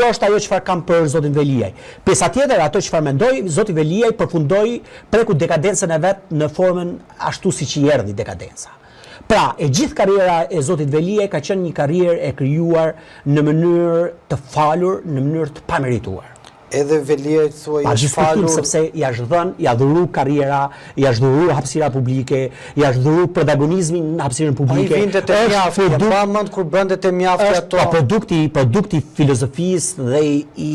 Kjo është ajo çfarë kam për zotin Veliaj. Pjesa tjetër, ato çfarë mendoj, zoti Veliaj përfundoi preku dekadencën e vet në formën ashtu siç i erdhi dekadenca. Pra, e gjithë karriera e zotit Veliaj ka qenë një karrierë e krijuar në mënyrë të falur, në mënyrë të pamerituar. Edhe Veliajt thua i është falur. Pa sepse i është dhënë, i është dhuru karriera, i është dhuru hapësira publike, i është dhuru protagonizmi në hapësirën publike. Ai vinte te Mjafti, e mban mend kur bënte te Mjafti ato. Është produkti, produkti i filozofisë dhe i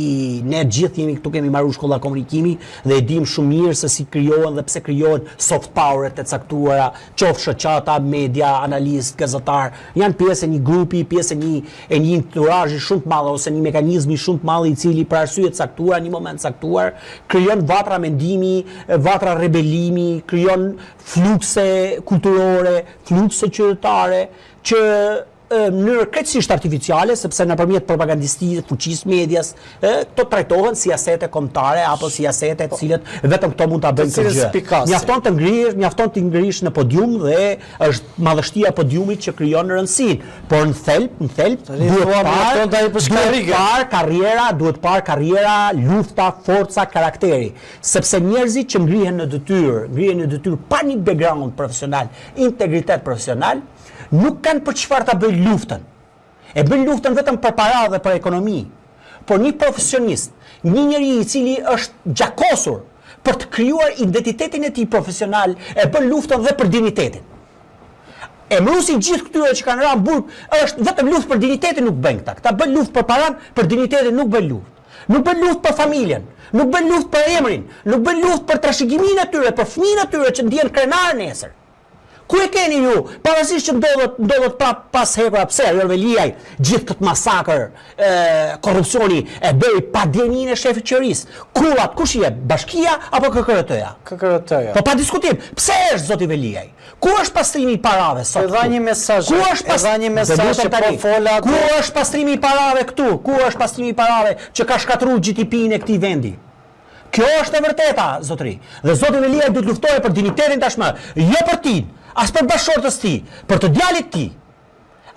ne gjithë jemi këtu kemi marrë shkolla komunikimi dhe e dimë shumë mirë se si krijohen dhe pse krijohen soft power-et e caktuara, qoftë shoqata, media, analistë, gazetarë, janë pjesë e një grupi, pjesë e një e një enturazhi shumë të madh ose një mekanizmi shumë të madh i cili për arsye të caktuara, një moment të caktuar, krijon vatra mendimi, vatra rebelimi, krijon flukse kulturore, flukse qytetare që në mënyrë krejtësisht artificiale, sepse nëpërmjet propagandistisë, fuqisë medias, ë, këto trajtohen si asete kombëtare apo si asete të cilët vetëm këto mund ta bëjnë këtë gjë. Mjafton të ngrihesh, mjafton të ngrihesh në podium dhe është madhështia e podiumit që krijon rëndësinë. Por në thelb, në thelb duhet parë, duhet parë karriera, duhet parë karriera, lufta, forca, karakteri, sepse njerëzit që ngrihen në detyrë, ngrihen në detyrë pa një background profesional, integritet profesional, nuk kanë për çfarë ta bëjnë luftën. E bëjnë luftën vetëm për para dhe për ekonomi. Por një profesionist, një njeri i cili është gjakosur për të krijuar identitetin e tij profesional, e bën luftën dhe për dinjitetin. Emëruesi i gjithë këtyre që kanë ra në burg është vetëm luftë për dinjitetin nuk bëjnë këta. Këta bëjnë luftë për paran, për dinjitetin nuk bëjnë luftë. Nuk bëjnë luftë për familjen, nuk bëjnë luftë për emrin, nuk bëjnë luftë për trashëgiminë e tyre, për fëmijën e tyre që ndihen krenar nesër. Ku e keni ju? Pavarësisht që ndodhet ndodhet prap pas hekura, pse Erion Veliaj gjithë këtë masakër e, korrupsioni e bëri pa dijeninë e shefit të qeverisë. Kullat kush i jep? Bashkia apo KKRT-ja? KKRT-ja. Po pa diskutim. Pse është zoti Veliaj? Ku është pastrimi i parave sot? E dha një mesazh. Ku është pas... E dha një mesazh që po fola. Ku është pastrimi i parave këtu? Ku është pastrimi i parave që ka shkatërruar GDP-in e këtij vendi? Kjo është e vërteta, zotëri. Dhe zoti Veliaj duhet të luftojë për dinjitetin tashmë, jo për tij, as për bashkëshortës tij, për të djalit tij.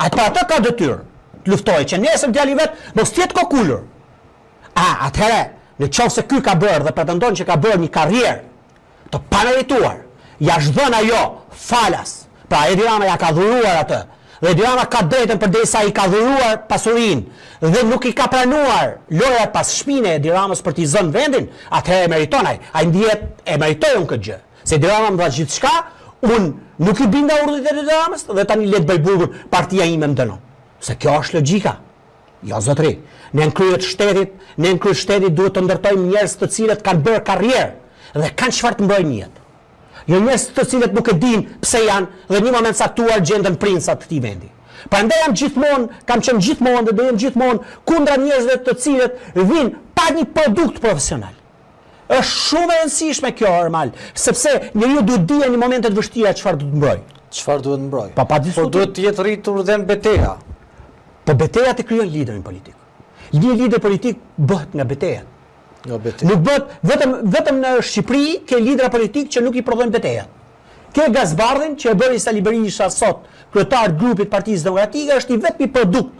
Ai për atë ka detyrë të luftojë që nesër djali vet mos të jetë kokulur. A, atëherë, në qoftë se ky ka bërë dhe pretendon që ka bërë një karrierë të pamerituar, ja është dhënë ajo falas. Pra Edi Rama ja ka dhuruar atë. Dhe Edi Rama ka drejtën përderisa i ka dhuruar pasurinë dhe nuk i ka pranuar lojrat pas shpine Edi Ramës për t'i zënë vendin, atëherë e meriton ai. Ai ndihet e meritoj unë këtë gjë. Se Edi Rama më dha gjithçka, unë nuk i binda urdhrit e Edi Ramës dhe tani le të bëj burgun, partia ime më dënon. Se kjo është logjika. Jo zotëri, ne në krye të shtetit, ne në krye të shtetit duhet të ndërtojmë njerëz të cilët kanë bërë karrierë dhe kanë çfarë të mbrojnë në jetë. Jo njerëz të cilët nuk e dinë pse janë dhe në një moment caktuar gjenden princa të këtij vendi. Prandaj jam gjithmonë, kam qenë gjithmonë dhe do jem gjithmonë kundra njerëzve të cilët vijnë pa një produkt profesional. Është shumë e rëndësishme kjo Ermal, sepse njeriu duhet të dijë në momente të vështira çfarë duhet të mbrojë. Çfarë duhet të mbrojë? Po pa diskutim. Por duhet të jetë rritur dhe në beteja. Po betejat e krijojnë liderin politik. Një lider politik bëhet nga betejat. Nga betejat. Nuk bëhet vetëm vetëm në Shqipëri ke lidera politik që nuk i prodhojnë betejat. Ke Gaz Bardhin që e bëri Sali Berisha sot kryetar të grupit të Partisë Demokratike është i vetmi produkt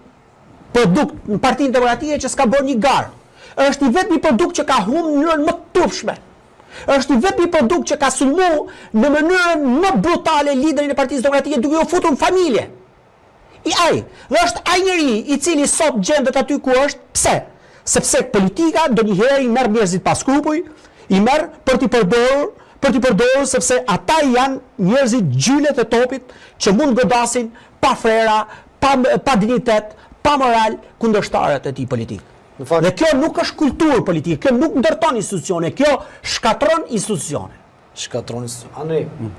produkt në Partinë Demokratike që s'ka bërë një garë. Është i vetmi produkt që ka humbë në mënyrën më të turpshme. Është i vetmi produkt që ka sulmu në mënyrën më brutale liderin e Partisë Demokratike duke iu futur në familje. I ai. Dhe është ai njeri i cili sot gjendet aty ku është, pse? Sepse politika ndonjëherë i merr njerëzit pa skrupuj, i merr për t'i përdorur, për t'i përdorur sepse ata janë njerëzit gjylet e topit që mund të godasin pa frera, pa pa dinjitet, pa moral kundërshtarët e tij politikë. Në fakt, Dhe kjo nuk është kulturë politike, kjo nuk ndërton institucione, kjo shkatërron institucione. Shkatërron institucione. Andri,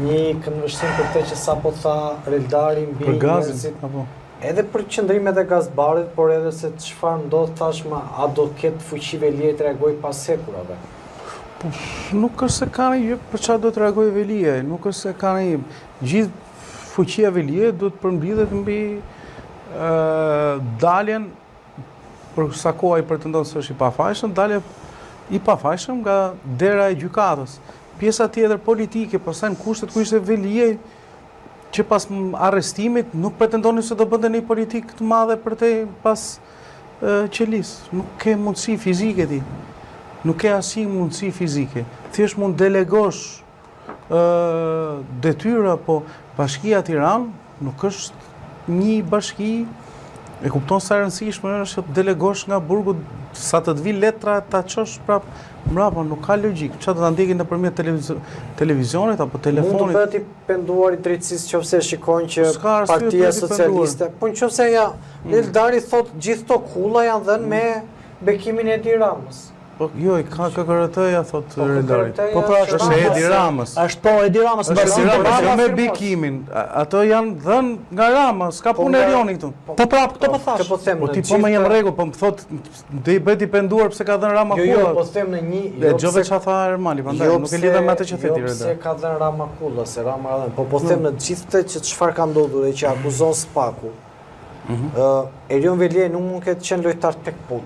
një këndvështrim për këtë që sapo tha Reldari mbi Për gazin, njerëzit, apo? Edhe për qëndrimet e Gaz Bardhit, por edhe se çfarë ndodh tashmë, a do ketë fuqi Veliaj të reagojë pas hekurave? Po, nuk është se ka një gjë për çfarë do të reagojë Veliaj, nuk është se ka një gjithë fuqia e Veliajt duhet të përmblidhet mbi ë daljen për sa kohë ai pretendon se është i pafajshëm, dalje i pafajshëm nga dera e gjykatës. Pjesa tjetër politike, pastaj në kushtet ku ishte Veliaj, që pas arrestimit nuk pretendonin se do bënte një politikë të madhe për te pas. qelisë. Nuk ke mundësi fizike ti. Nuk ke asnjë mundësi fizike. Thjesht mund delegosh detyra, po Bashkia Tiranë nuk është një bashki e kupton sa e rëndësishme është të delegosh nga burgu sa të të vijë letra ta çosh prap mbrapa, nuk ka logjikë. Ça do ta ndjekin nëpërmjet televizionit apo telefonit? Mund të bëhet i penduar i drejtësisë qoftë se shikon që Partia Socialiste, po në qoftë se ja, mm. Eldari thotë gjithë këto kulla janë dhënë me bekimin e Edi Ramës. Po jo, i ka KKRT-ja thotë po, Eldari. Po pra është Edi Ramës. Është po Edi Ramës, është Edi Ramës, jo me bekimin. Ato janë dhënë nga Rama, s'ka po punë Erioni këtu. Po, po pra, këtë po thash. Po them. Po ti po më je në rregull, po më thotë do i bëhet i penduar pse ka dhënë Rama kullat. Jo, jo, po them në një, jo. Dëgjove çfarë tha Ermali, prandaj jo nuk e lidhem me atë që the ti. Jo pse ka dhënë Rama kulla, se Rama ka dhënë. Po po them në gjithë këtë që çfarë ka ndodhur dhe që akuzon SPAK-u. Mhm. Ë Erion Veliaj nuk mund të ketë qenë lojtar tek pull.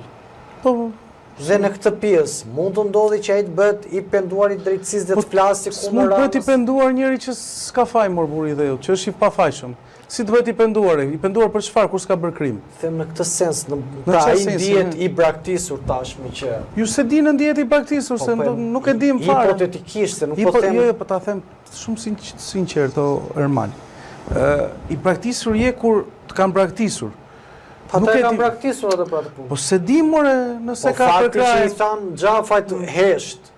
Po, po. Dhe në këtë pjesë, mund të ndodhi që ai të bëhet i penduar i drejtësisë dhe po, të flasi kundër Ramës? S'mund të bëhet i penduar njeri që s'ka faj mor burri i dheut, që është i pafajshëm. Si të bëhet i penduar ai? I penduar për çfarë kur s'ka bërë krim? Them në këtë sens, në, pra ai ndihet i braktisur tashmë që Ju s'e di në ndihet i braktisur, po, se po, nuk e dim fare. Hipotetikisht, se nuk po them. Jo, jo, po ta them shumë sinqert o Ermal. Ë, i braktisur je kur të kanë braktisur. Po ata e kanë braktisur atë për atë punë. Po s'e di more nëse po, ka përkrahje. Po fakti që i thanë Xhafajt mm. hesht,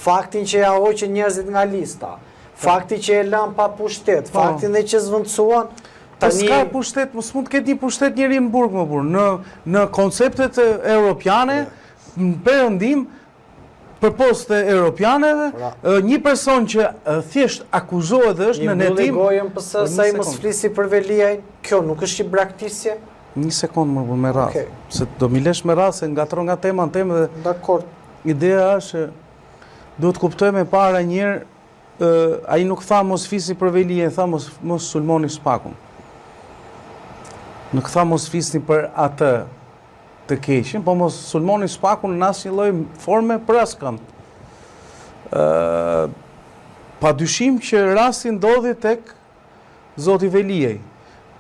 faktin që ja hoqën njerëzit nga lista, fakti që e lanë pa pushtet, po. faktin dhe që zëvendësuan, po tani... Po s'ka pushtet, mos mund të ketë një pushtet njeri në burg mo burrë, në, në konceptet europiane, në perëndim, përpos të europianeve, pra. një person që thjesht akuzohet dhe është në hetim... Një gojën pësë, sa i mos flisi për Veliajn, kjo nuk është një braktisje? Një sekundë më me radhë, se do m'i lesh me radhë, se ngatërron nga tema në temë dhe... Dakord. Ideja është që duhet të kuptojmë e para njëherë, ai nuk tha mos flisni për Veliajn, tha mos, mos sulmoni SPAK-un. Nuk tha mos flisni për atë, të keqin, po mos sulmoni SPAK-un në asnjë lloj forme për askënd. Ë pa dyshim që rasti ndodhi tek zoti Veliaj.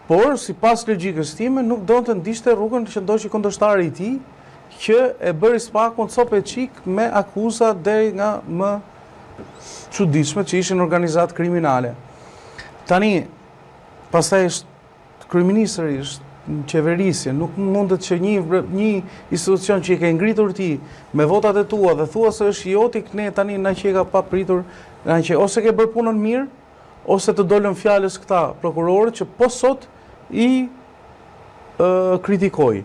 Por sipas logjikës time nuk donte të ndiqte rrugën që ndoqi kundërshtari i tij, që e bëri SPAK-un copë e çikë me akuza deri nga më çuditshme që ishin organizatë kriminale. Tani, pastaj është Kryeministri është në qeverisje, nuk mundet që një një institucion që i ke ngritur ti me votat e tua dhe thua se është i joti, ne tani na qeka papritur, na që ose ke bërë punën mirë, ose të dolën fjalës këta prokurorët që po sot i ë kritikoi.